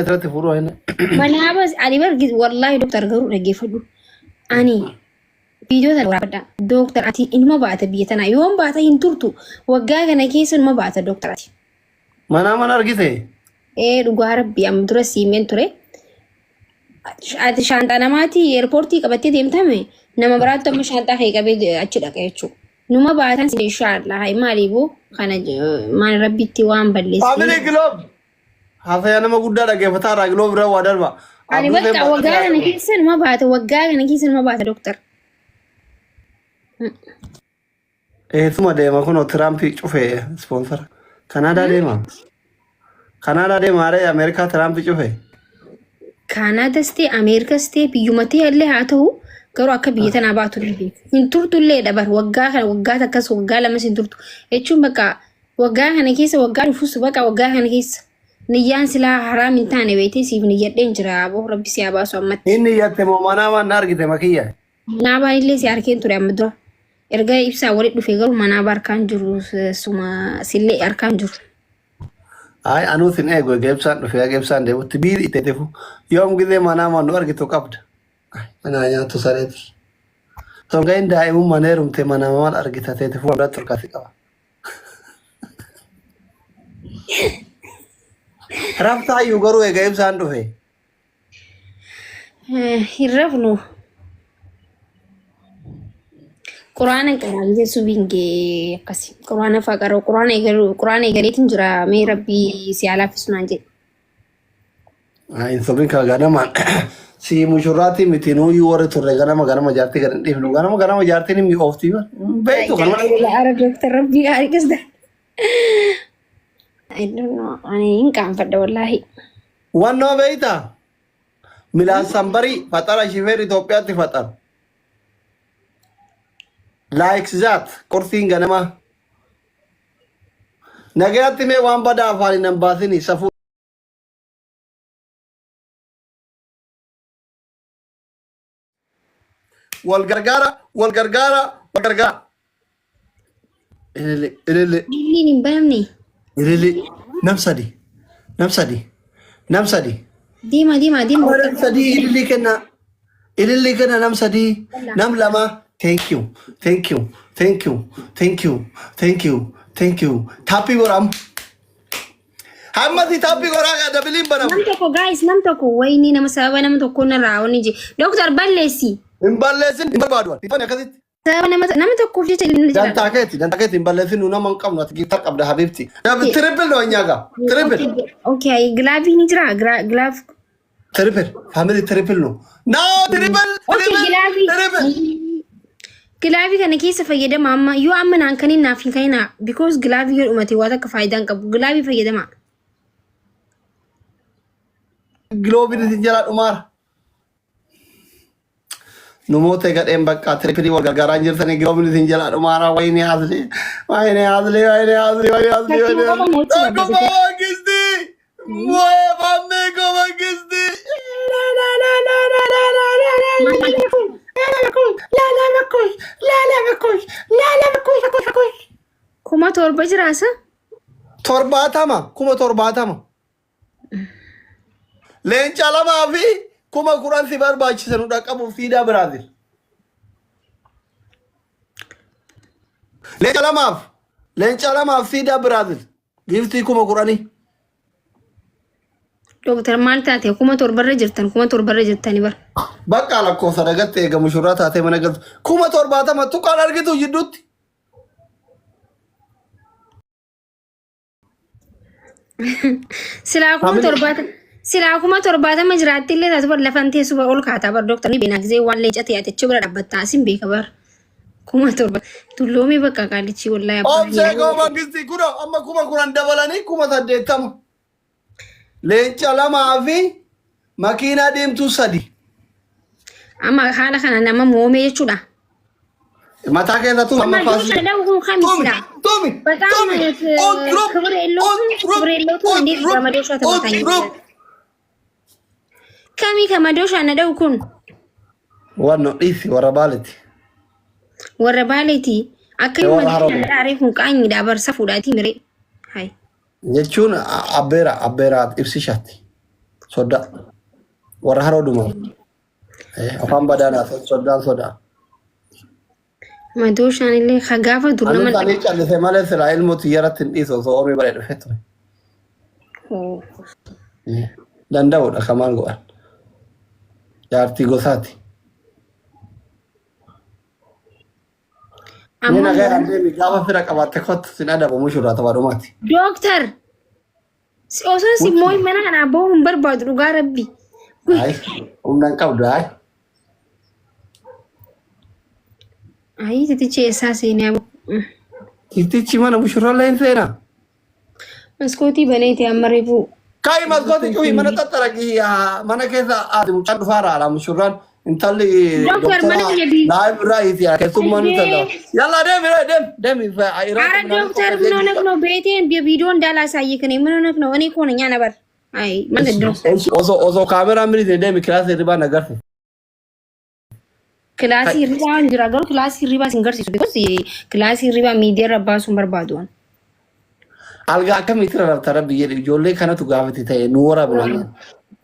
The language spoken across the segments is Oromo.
Irratti fuudhuu hin. Manaabas ani bar wallaahi doktar garuu dhaggeeffadhu. Ani viidiyoo tana waraabadha. Doktar ati inuma baata biyya tanaa yoom baata hin turtu waggaa kana keessa inuma baata doktar ati. Manaa mana argite. Ee dhugaa rabbi amma dura siimeen ture. Ati shaanxaa namaati eerpoortii qabattee deemtame nama biraatti amma shaanxaa kee qabee achi dhaqa jechuudha. Numa baatan inshaallah hay maaliifuu kana maal rabbitti waan balleessee. Family glove. Haasaya nama guddaa dhaggeeffataa irraa glove irra waa darba. Ani Abduu bakka Feen waggaa kana keessa numa baata waggaa kana keessa numa baata doktar. Eessuma deema kunoo Tiraampii cufee ispoonsara. Kanaadaa deema. Kanaadaa deema haree Ameerikaa Tiraampii cufee. Kaanaadas ta'e Ameerikas ta'e biyyuma ta'e illee haa ta'u garuu akka biyya tanaa baatu hin beeku. Hin turtu illee dabar waggaa kana waggaa takkas waggaa lamas hin turtu jechuun bakka waggaa kana keessa waggaa dhufus bakka waggaa kana keessa niyyaan silaa haraam hin taane beektee siif niyyadheen jira aboo rabbi si haa baasu ammatti. Inni yatte moo manaa waan na argite makiyya. Manaabaan illee si harkeen ture amma dura. Erga ibsaa walitti dhufe garuu manaaba harkaan jiru suma sillee harkaan jiru. Ay anuu sin eegu egaa ibsaan dhufe egaa ibsaan deemutti biiri itti tefu yoom gizee manaa waan nu argitu qabda. Ay, Manaa nyaatu sareeti. Songain daa'imummaan heerumte mana maal argita teeti fuula biratti ol kaasee qaba. Raftaayyuu garuu egaa ibsaan dhufe. Hin rafnu. Quraana qaraan jesu bingee akkasi. Quraana faa qaroo quraana eegalu quraana eegaleetiin jira mee rabbii si haa laaffisu naan jedhe. Hin sobin kaa ganamaan si mushurraatii miti nuuyyuu warri turre ganama ganama jaartii gad hin dhiifnu ganama ganama jaartiin hin mi'ooftii beektu kan Ara doktar rabbii gaarii qisda. I don't know. Ani hin qaanfadha wallaahi. Wannoo beektaa milaan sambarii faxara shifeer Itoophiyaatti faxaru. Like that qursiin ganamaa. Nagayaatti mee waan badaa afaan hin baasini safuu. Wal gargaara, wal gargaara, wal gargaara. Ilili, ilili, Ililliin hin banamne. ilili. Nam sadi, nam sadi, nam sadi. Deema deema deema. Nam sadii ililii kenna. Ililii kenna nam sadii, nam lama. Thank you, thank you, thank you, thank you, thank you, thank you. Taappii godhamu. Hammasi taappii godhaa dabiliin banamu. Nam tokko guys nam tokko wayinii nama sababa nama tokko narraa wanni je. Doktar balleessi. Hin balleessin hin barbaadu. Hin akkasitti. Sababa nama nama tokkoof jecha inni jira. Dantaa keeti dantaa keeti hin balleessin nu nama hin qabnu ati giiftar qabda habiibti. Triple ነው እኛ ጋር triple Okay gilaavii ni jira gilaaf. Triple family triple ነው now triple Okay triple gilaavii. Triple Gilaavii kana keessa fayyadama amma yoo amma naan kanin naaf hin kaninaa because gilaavii yoo dhumate waa takka faayidaa hin qabu gilaavii fayyadama. Giloobiin isin jalaa dhumaara. Numoota gadheen bakka triple wal gargaaraa jirtanii giloobiin isin jalaa dhumaara. Wayini asli wayini asli wayini asli wayini asli Fakkii wayini qofa asli. mootii Tokkummaa barbaadate. mangistii moo'ee fammee koo mangistii. 7,000 jiraasa. 70 70,000. Leenca lamaa fi 10,000 si barbaachisa nu dhaqqabuuf siidaa Biraazil. Leenca lamaaf leenca lamaaf siidaa Biraazil giiftii 10,000. Dooktar maal taate 7,000rra jirtan 7,000rra jirtani bara. Bakka lakkoofsa dagatte eega mushurraa taatee mana galtu 70,000 tuqaan argitu jidduutti. Silaa kuma Family. torbaatama silaa 70,000 jiraatti illee taatu bar lafan teessu bar ol kaataa bar dooktar ni beena gisee waan leenca ta'e ati achi bira dhaabbattaa asin beeka bar 7,000 tulloomee bakka qaalichi wallahi abbaa Obsee koo mangistii kunoo amma 10,000 dabalanii 80,000. Leenca lamaa fi makiinaa deemtuu sadi. Amma haala kana nama moomee jechuudha. Mataa keessattuu Amma lammaffaa yoo dhadhaa kun kami Tumi, silaa? tumi, በጣም tumi. Odrop, ክብር የለውም ክብር የለውም። እንዴት odrop, በመዶሻ ተመታኝ? odrop. ከሚ ከመዶሻ ነደው ኩን Wanno dhiisi warra baaleeti. warra baaleeti akka Warra Haroo. dhaaree kun qaanyidha barsa fuudhaatii miree. Hai Jechuun abbeera abbeera ibsishaatti. Soddaa. Warra haroo dumaa. Afaan badaa naaf soddaan sodaa. Madooshaan illee ka gaafa dur Ani nama isaanii callisee malee silaa ilmoo xiyyaratti hin dhiisu osoo ormi baree dhufee ture. Danda'uudha kamaan go'an. Jaartii gosaati. Mee Amma nagaa deemi gaafa fira qabaatte kottu sin adabu mushurraa tapha dhumaati. Dooktar osoo si mooyi mana kanaa bahuu hin barbaadu dhugaa rabbi. Ayi humna hin qabdu ayi. Ayi titichi eessaa seenee abu. Titichi mana mushurrallee hin seenaa. Maskootii baneeti amma reefuu. Kai maskootii cufi mana xaxxaragi mana keessa ati mucaan dhufaara ala mushurraan intalli Doktor, mana biyya bii- live irraa hiiti keessummaan Ayyee. tala. Yalla deemi deemi deemi አረ ዶክተር ምን ሆነህ ነው? ቤቴን ቪዲዮ እንዳላሳይክ እኔ ምን ሆነህ ነው? እኔ እኮ ነኝ ነበር። አይ ምንድን ነው Osoo osoo kaameraan bilisee deemi kilaasii hirribaa nagarsi. kilaasii hirribaa hin jira garuu kilaasii hirribaa sin garsiisu because kilaasii hirribaa miidiyaa irra baasuun barbaadu. Algaa akkamitti rarrabta rabbi jedhi ijoollee kanatu gaafate ta'e nu waraabna.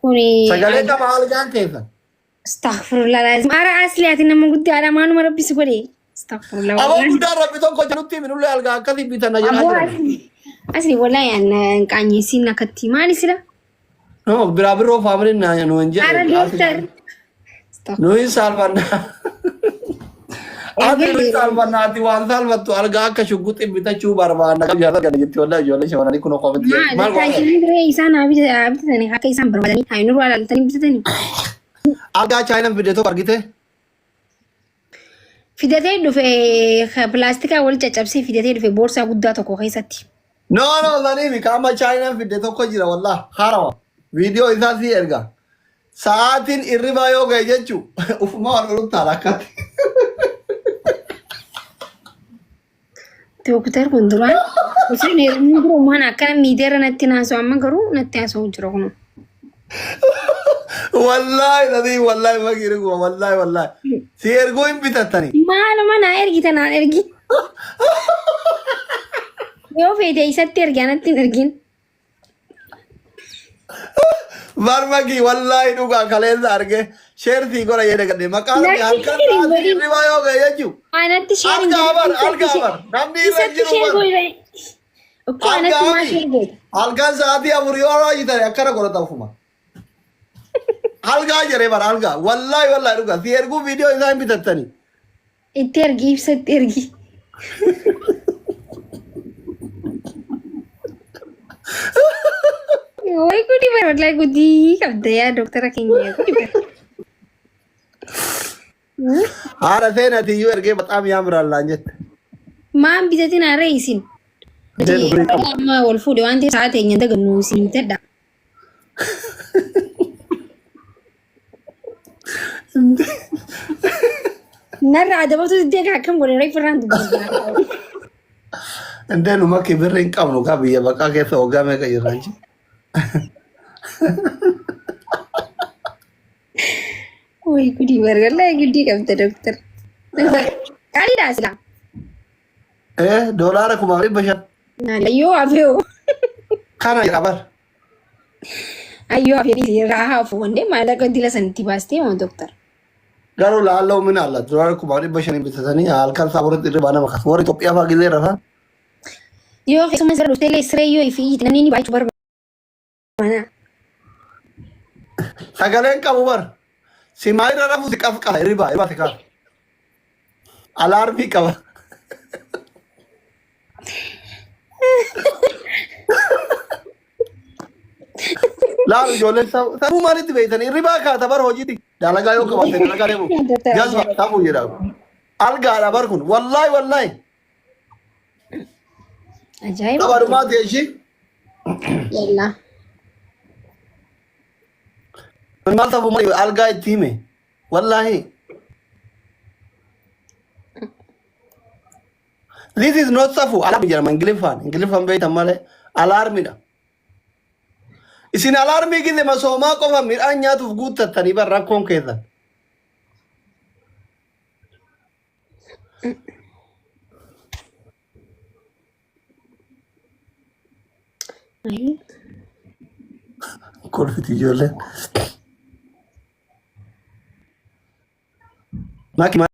Kuni Sagalee qaba algaan keessa. astaghfirullah laazim. Ara asli ati nama guddaadha maanuma rabbi si godhe. Astaghfirullah. Aboo guddaan rabbi tokko jedhutti minullee algaa akkasii bitanna jedhaa Aboo jiran. asli asli wallahi an qaanyeessiin akkatti maali sila? No biraa biroo faamiliin naa nu hin Ara jedhe. dooktar. Nuyi saalfannaa. Ati nuyi saalfannaa ati waan saalfattu algaa akka shugguxii bitachuu barbaanna. Jaarsa gana jetti wallahi ijoollee shamarranii kun qofa Maal maal godhan? taajirri diree isaan haa bitatanii akka isaan barbaadanii haa nurraa ilaaltanii bitatanii. Algaa chaayinaan fide tokko argite? Fidatee dhufe pilaastikaa wal caccabsee fidatee dhufe boorsaa guddaa tokko keessatti. No no saniimi qaama chaayinaan fide tokko jira wallah haarawa. Viidiyoo isaa si erga. Sa'aatiin irribaa yoo ga'e jechuu ufuma wal olutti taala akkatti. Dooktar kun duraan osoo hin heerumin dura waan akkana miidiyaarra natti haasa'u amma garuu natti haasa'u jira kun. Wallahi nadii wallahi makii dhuguma wallahi wallahi. Si erguu hin bitattani. Maaluma naa ergita naan ergi. Yoo feete isatti ergi anatti hin ergin. Barmaki wallahi dhugaa kaleessa arge sheertii godha jedhe gadhe maqaa rabbi Natti halkan sheerii sa'aatii godhi. hirribaa yoo ga'e jechuu. Anatti sheerii Algaa bar algaa bar namni irra Isatti jiru sheer bar. godhi. Okkoo anatti Algaa maa mi sheer godhi. halkan sa'aatii 4 yoo raajitane akkana godhata ofuma. Algaa jedhee bar algaa wallahi wallahi dhugaa si erguu viidiyoo isaa hin bitattani. Itti ergi ibsatti ergi. Way gudii bara wallahi gudii qabda yaa dooktara keenya gudii bara. Haadha seenati iyyuu ergee baxaam yaamraallaan jette. Maan bitatin haree isin. Jedhu birii qabu. Amma wal fuudhe waan ta'eef sa'a teenya dagannu isin bitadha. Narra adabatu diddee kan akkam godhe reefu irraan dubbisa. Indee nu makki birri hin qabnu kaa biyya baqaa keessa waggaa meeqa jirra anchi. Way gudii bargallaa gudii qabda dooktar. Qaaliidha silaa. $5,500. Ayyoo hafeeoo. Kana jedha bar. Ayyoo hafee dhiisi irraa hafu wandee maallaqa dila sanitti baastee moo dooktar. Garuu laalloo min alla $5,500 bitatanii halkan isaa boritti irra nama kasu. Warri Itoophiyaa fa'aa gizee rafan. Yoo keessuma sirra dhuftee illee siree yoo ifi iyyite namni ni baay'achuu barbaada. Sagaleen qabu bar. Simaa irra rafu si qafqafa hirriba hirriba si kaasa. Alaarmii qaba. Laal ijoolleen sabuu maalitti beektanii hirribaa kaata bar hojiitti. Dalagaa yoo qabaatte dalagaa deemu. Jazba sabuu jedhama. Algaadha bar kun wallaahi wallaahi. Ajaa'iba. Tapha dhumaati ishii. Yallaa. Maal sabuu maali algaa itti hime. Wallaahi. This is not safu. Alarm jedhama Ingiliffaan. Ingiliffaan beektan malee alaarmidha. Isin alaarmii gize masoomaa qofa midhaan nyaatuuf guuttattanii bar rakkoon keessan. Kolfiti ijoolleen. Maki.